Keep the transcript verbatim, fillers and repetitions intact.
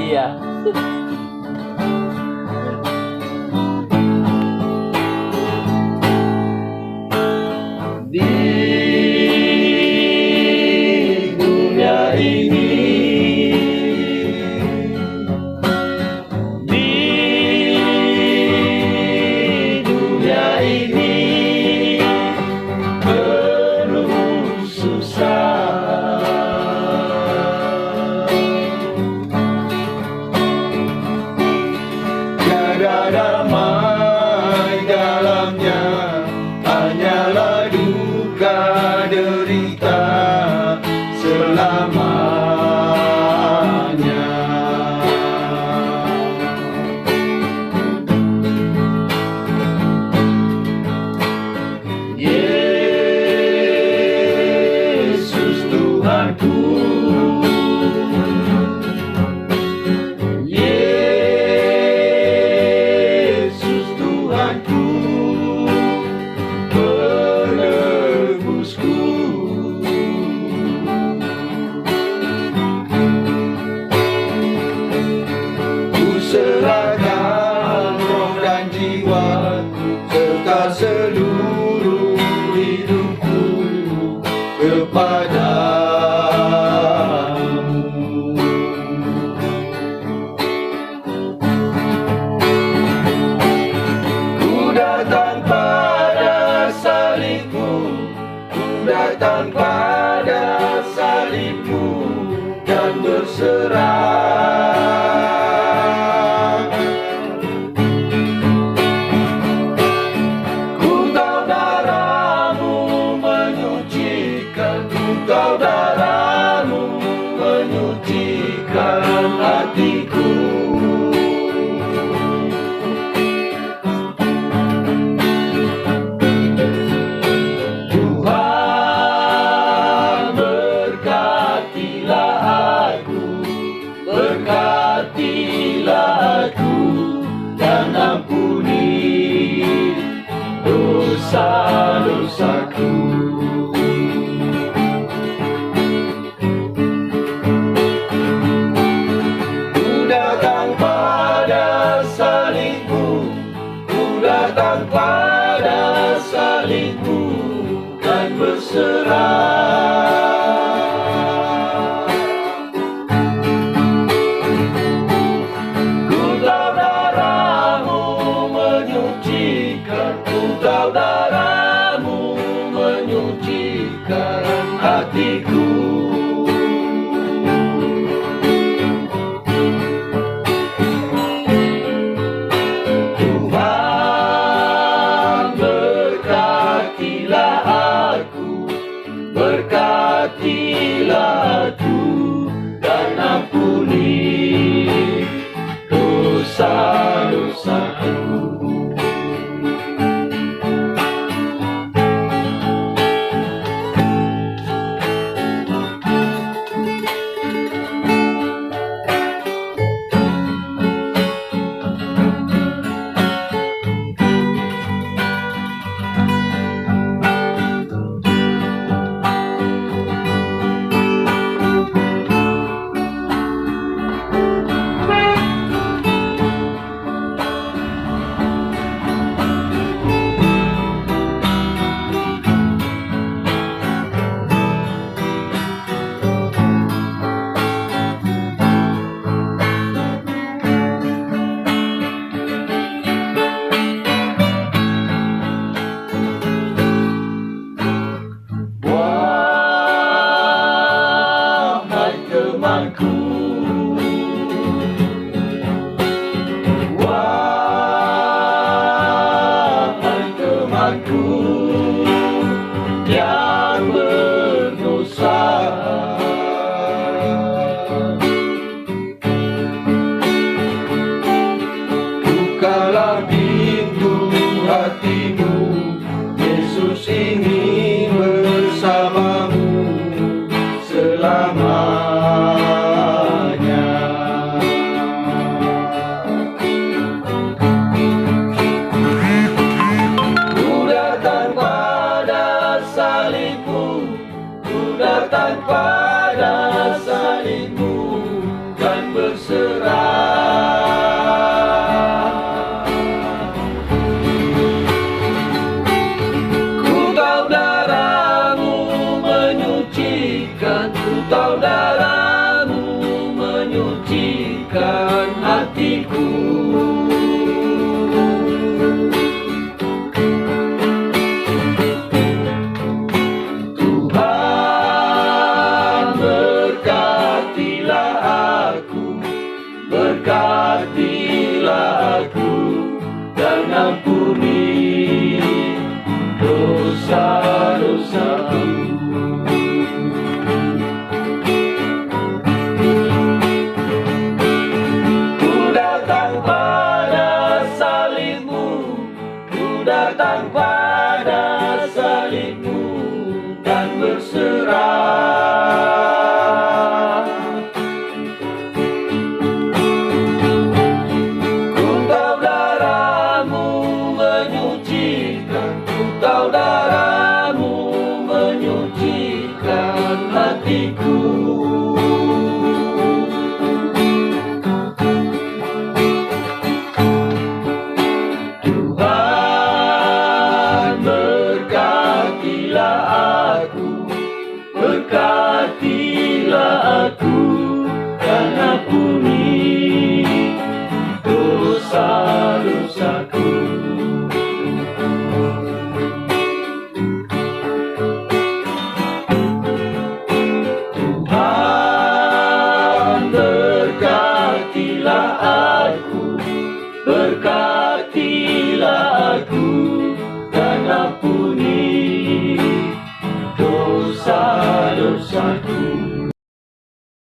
Iya. Di dunia ini, di dunia ini penuh susah. Tiada damai dalamnya, hanyalah duka derita selamanya. Yesus Tuhanku, Yesus Tuhanku, penebusku. Kuserahkan roh dan jiwaku serta seluruh hidupku kepadamu. Ku datang pada salibmu, ku datang pada salibmu dan berserah. Ku tahu darahmu menyucikan, ku tahu darahmu menyucikan hatiku. Tuhan, berkatilah aku, berkatilah aku, dan ampuni dosa-dosaku. Ku datang pada salibmu, ku datang pada salibmu dan berserah. Ku tahu darahmu menyucikan, ku tahu darahmu menyucikan hatiku. Tuhan, berkatilah aku, berkatilah aku, dan ampuni dosa-dosaku. Wahai temanku, wahai temanku yang berdosa, bukalah pintu hatimu, Yesus ingin bersamamu selamanya. Ku datang pada salibmu, ku datang pada salibmu dan berserah. Sucikan hatiku. Tuhan, berkatilah aku, berkatilah aku, dan ampuni dosa-dosaku. Ku datang pada salib-Mu, ku datang pada salib-Mu dan berserah. Ku tahu darah-Mu menyucikan, ku tahu darah-Mu menyucikan hatiku. Tuhan, berkatilah aku, berkatilah aku, dan ampuni dosa-dosaku. Tuhan, berkatilah aku, berkatilah aku, dan ampuni dosa-dosaku.